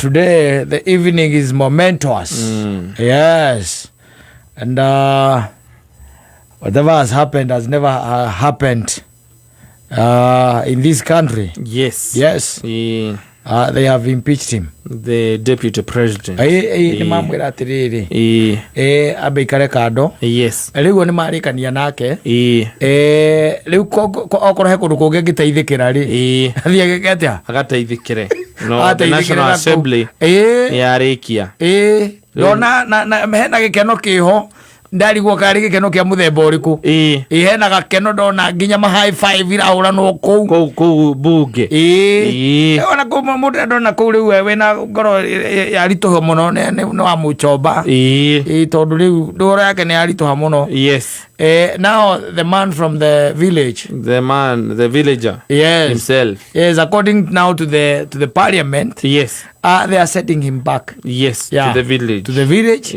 Today the evening is momentous. Yes. And whatever has happened has never happened in this country. Yes. They have impeached him. The deputy president. Ĩ nĩ mamwĩra atĩrĩrĩ, ambe ikare kando. Rĩu nĩ marĩkania nake. Rĩu okorwo he kũndũ kũngĩ angĩteithĩkĩra rĩ, athiĩ agĩke atĩa? Agateithĩkĩre no the Ateithĩkĩre National na kũu. Assembly nĩ yarĩkia. Ĩ ndona na hena gĩkeno kĩho, ndarigwo karĩ gĩkeno kĩa mũthemba ũrĩkũ. Ĩ hena gakeno ndona nginya ma high five irahũranwo kũu. Kũu bunge. Ona kũu mũndũ ndona kũu rĩu we wĩna ngoro yaritũha mũno nĩ wa mũchomba. Ĩ tondũ rĩu ndũro yake nĩ yaritũha mũno. Now the man from the village, The man, the villager himself. Yes, according now to the parliament, they are setting him back To the village. To the village,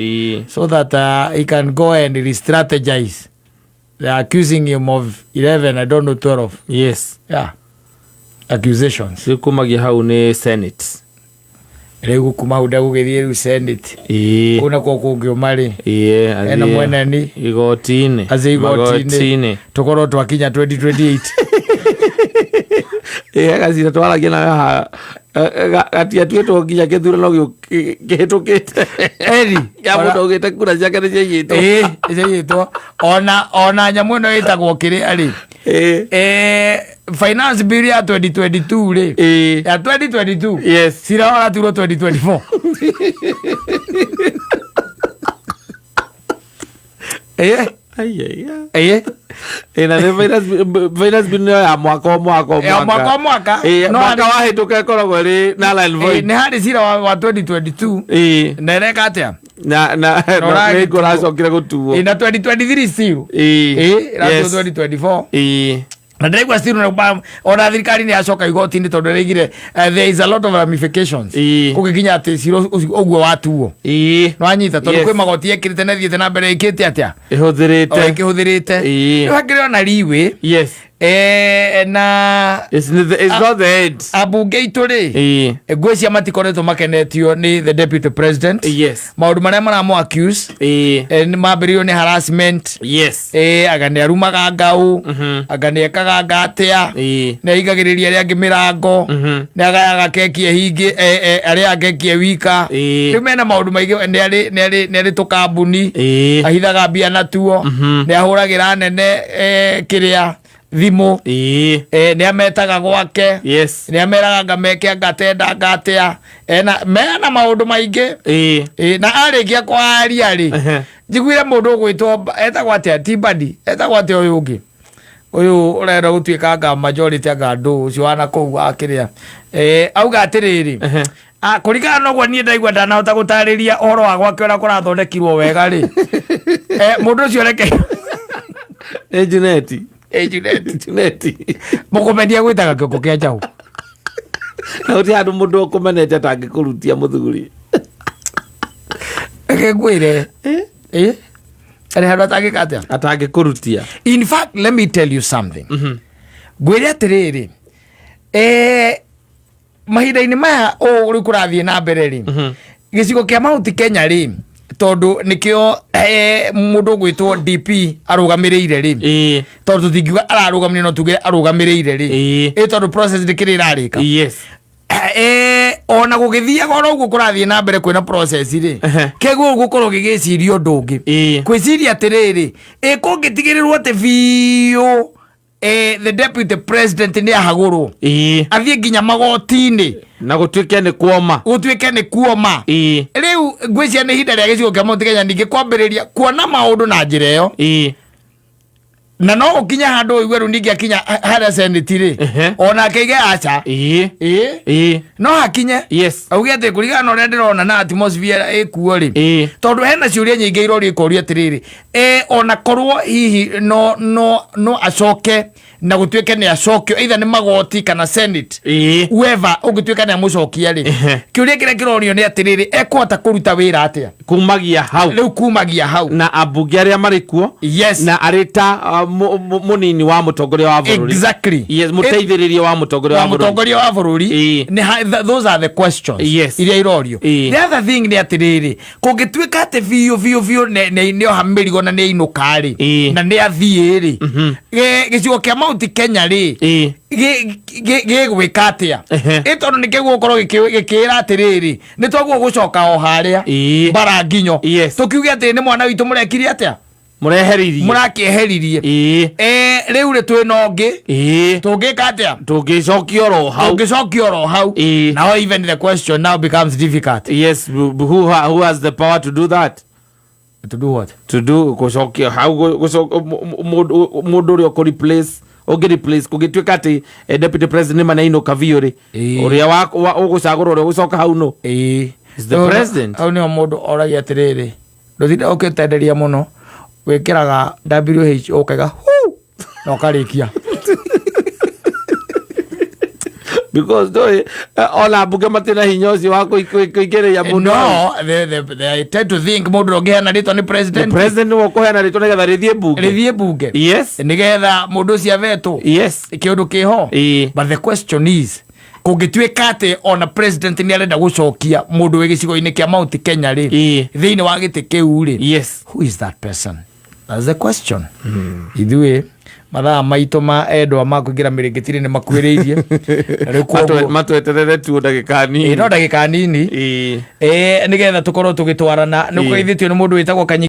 so that he can go and re-strategize. They are accusing him of 11, I don't know, 12. Yeah. Accusations. Rĩu kumagia hau nĩ Senate. Rĩu kuma hau ndegũgĩthiĩ rĩu Senate. Kũu nakuo kũngĩũma rĩ. Ena Athiĩ mweneni. igoti-inĩ. Athiĩ igoti-inĩ. Magoti-inĩ. Tũkorwo twakinya 2028. Ĩ gacira twaragia nawe haha gatiatuĩtwo nginya gĩthurano kĩhĩtũkĩte. Eri. Kĩa mũndũ augĩte kura ciake nĩ ciaiyĩtwo. Ĩ, ciaiyĩtwo. Ona nyamũ ĩno ĩtagwo kĩrĩa rĩ. Finance bill ya 2022 rĩ. Ya 2022. Cira ũraturwo 2024. Ai, ai, ai. Ĩ, na nĩ finance bill nĩyo ya mwaka o mwaka o Ya mwaka o mwaka. No mwaka wahĩtũka ĩkoragwo ĩrĩ null and void. Nĩ harĩ cira wa 2022 na ĩreka atĩa? Na ũragĩtuo. nĩ ũracokire gũtuo. Na 2023 still. Ĩratuo 2024. Na ndĩraigua still ona thirikari nĩ yacoka igoti-inĩ tondũ ĩraigire there is a lot of ramifications kũgĩkinya atĩ cira ũcio ũguo watuo. Nĩwanyita? Tondũ kwĩ magoti ekĩrĩte na ĩthiĩte na mbere ĩkĩte atĩa? Ĩhũthĩrĩte. O ĩkĩhũthĩrĩte. Rĩu hakĩrĩ ona riwĩ na It's not the end. Ambunge aitũ rĩ, ngwĩcia matikoretwo makenetio nĩ the deputy president, maũndũ marĩa maramũ accuse. Nĩ mambĩrĩirio nĩ harassment. Anga nĩ arumaga ngau, anga nĩ ekaga nga atĩa, nĩ aigagĩrĩria arĩa angĩ mĩrango, nĩ agayaga keki ehingĩ, arĩa keki ewika. Rĩu mena maũndũ maingĩ, nĩ arĩ tũkambuni ahithaga mbia natuo, nĩ ahũragĩra nene kĩrĩa thimũ, nĩ ametaga gwake, nĩ ameraga anga meke anga atenda anga atĩa, ena mena maũndũ maingĩ. Na arĩkia kwaria rĩ, njiguire mũndũ ũgwĩtwo etagwo atĩa, ti Mbadi, etagwo atĩa ũyũ ũngĩ, ũyũ ũrenda gũtuĩka anga majority anga ndũ ũcio wana kũu wa kĩrĩa, auga atĩrĩrĩ, kũringana na ũguo niĩ ndaigua ndanahota gũtarĩria ũhoro wa gwake ũrĩa kũrathondekirwo wega rĩ, mũndũ ũcio reke Nĩ Juneti. Junet. Juneti. Mũkũmenia gwĩtaga kĩongo kĩa njaũ. Na gũtirĩ handũ mũndũ ũkũmenete atangĩkũrutia mũthuri. Reke ngwĩre, arĩ handũ atangĩka atĩa? Atangĩkũrutia. In fact, let me tell you something. Ngwĩre atĩrĩrĩ, mahinda-inĩ maya ũũ rĩu kũrathiĩ na mbere rĩ, gĩcigo kĩa Mount Kenya rĩ, tondũ nĩkĩo mũndũ ũgwĩtwo DP arũgamĩrĩire rĩ, tondũ tũtingiuga ararũgamĩrĩire, no tuge arũgamĩrĩire rĩ, ĩ tondũ process ndĩkĩrĩ ĩrarĩka. Ona gũgĩthiaga oro ũguo kũrathiĩ na mbere kwĩna process rĩ, kĩguo gũkorwo gĩgĩciria ũndũ ũngĩ, kwĩciria atĩrĩrĩ, ĩ kũngĩtigĩrĩrwo atĩ biũ the deputy president nĩ ahagũrwo, athiĩ nginya magoti-inĩ, na gũtuĩke nĩ kuoma, gũtuĩke nĩ kuoma, rĩu ngwĩcia nĩ ihinda rĩa gĩcigo kĩa Mount Kenya ningĩ kwambĩrĩria kuona maũndũ na njĩra ĩyo, na no ũkinye handũ ũigue rĩu ningĩ akinya harĩa Senate rĩ, onake ige aca. Ĩ no hakinye auge atĩ kũringana na ũrĩa ndĩrona na atmosphere ĩkuo rĩ, tondũ hena ciũria nyingĩ irorio ikorio atĩrĩrĩ, ona korwo hihi no acoke Na gũtuĩke nĩ acokio either nĩ magoti kana Senate, whoever ũngĩtuĩka nĩ amũcokia rĩ, kĩũria kĩrĩa kĩrorio nĩ atĩrĩrĩ, ekũhota kũruta wĩra atĩa? Kumagia hau. Rĩu kumagia hau. Na ambunge arĩa marĩ kuo na arĩ ta mũnini wa mũtongoria wa bũrũri. Yes, mũteithĩrĩria wa mũtongoria wa wa bũrũri. Mũtongoria wa bũrũri. Those are the questions iria irorio. The other thing nĩ atĩrĩrĩ, kũngĩtuĩka atĩ biũ biũ biũ nĩ oha mĩrigo na nĩ ainũka rĩ, na nĩ athiĩ rĩ, gĩcigo kĩa Mount Kenya rĩ, gĩgwĩka atĩa? Ĩ tondũ nĩ kĩgũkorwo gĩkĩĩra atĩrĩrĩ, nĩ twaguo gũcoka o harĩa mbara nginyo. Tũkiuge atĩ nĩ mwana witũ mũrekire atĩa? Mũreheririe. Mũrakĩeheririe. Rĩu rĩ, twĩna ũngĩ. Tũngĩka atĩa? Tũngĩcokia oro hau. Tũngĩcokia oro hau. Now even the question now becomes difficult. Yes, who has the power to do that? To do what? To do gũcokia hau, mũndũ ũrĩa ũkũ replace, ũngĩ replace, kũngĩtuĩka atĩ deputy president nĩ manainũka biũ rĩ, ũrĩa ũgũcagũrwo, ũrĩa ũgũcoka hau no Is the president. Hau nĩho mũndũ oragia atĩrĩrĩ, ndũtinda ũkĩtenderia mũno, wĩkĩraga WHO ũkaiga hu na ũkarĩkia. Because ndũĩ ona mbunge matirĩ na hinya ũcio wa kũingĩrĩria mũndũ. No, they tend to think mũndũ ũrĩa ũngĩheana rĩtwa nĩ the president. President nĩwe ũkũheana rĩtwa nĩgetha rĩthiĩ mbunge. Rĩthiĩ mbunge, nĩgetha mũndũ ũcio avetwo. Kĩũndũ kĩho. But the question is, kũngĩtuĩka atĩ ona president nĩ arenda gũcokia mũndũ wĩ gĩcigo-inĩ kĩa Mount Kenya rĩ, thĩinĩ wa gĩtĩ kĩu rĩ, who is that person? That's the question. Ithuĩ mathaa maitũ ma endwa ma kũingĩra mĩrĩngĩti-inĩ nĩ makuhĩrĩirie. Na rĩu Matweterere tu ndagĩka nini. No ndagĩka nini. Nĩgetha tũkorwo tũgĩtwarana nĩ kũgeithĩtio nĩ mũndũ wĩtagwo Kanyi.